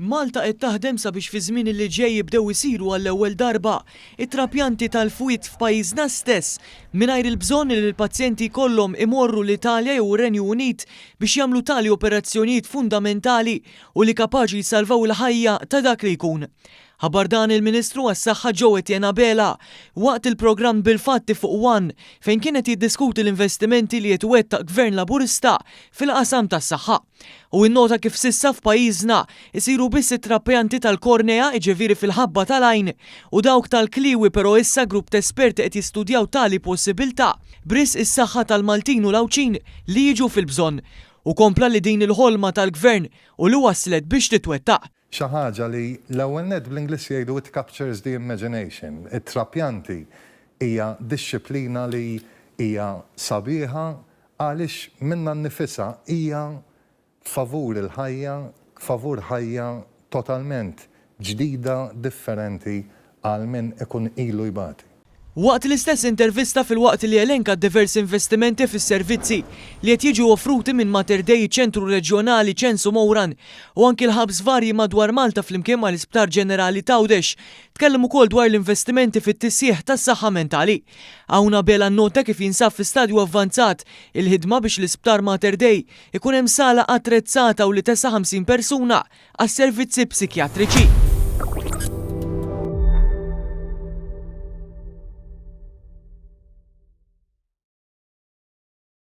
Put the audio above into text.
Malta qed taħdem sabiex fiż-żmien li ġej jibdew isiru għall-ewwel darba it-trapjanti tal-fwied f'pajjiżna stess mingħajr il-bżonn li l-pazjenti jkollhom imorru l-Italja jew ir-Renju Unit biex jagħmlu tali operazzjonijiet fundamentali u li kapaċi jsalvaw il-ħajja ta' dak li jkun. Ħabbar dan il-Ministru għas-Saħħa Joe Etienne Abela waqt il-programm Bil-Fatti fuq one fejn kien qed jiddiskuti l-investimenti li qed iwettaq Gvern Laburista fil-qasam tas-saħħa. Hu innota kif s'issa f'pajjiżna jsiru biss it-trapjanti tal-kornea jiġifieri fil-ħabba tal-għajn u dawk tal-kliewi però issa grupp t'esperti qed jistudjaw tali possibiltà b'risq is-saħħa tal-Maltin u l-Għawdxin li jiġu fil-bżonn. Hu kompla li din il-ħolma tal-Gvern u li waslet biex titwettaq. Xi ħaġa li l-ewwel nett bl-Ingliż jgħidu it captures the imagination. It-trapjanti hija dixxiplina li hija sabiħa għaliex minnha nnifisha hija favur il-ħajja, favur ħajja totalment ġdida, differenti għal min ikun ilu jbati. Waqt l-istess intervista filwaqt li elenka d-diversi investimenti fis-servizzi li qed jiġu offruti minn Mater Dei Ċentru Reġjonali Ċensu Mouran u anki l-hubs varji madwar Malta flimkien mal-Isptar Ġenerali t'Għawdex, tkellem ukoll dwar l-investimenti fit-tisħiħ tas-saħħa mentali. Hawn Abela nnota kif jinsab fi stadju avvanzat il-ħidma biex l-Isptar Mater Dei ikun hemm sala attrezzata u li tesa' 50 persuna għas-servizzi psikjatriċi.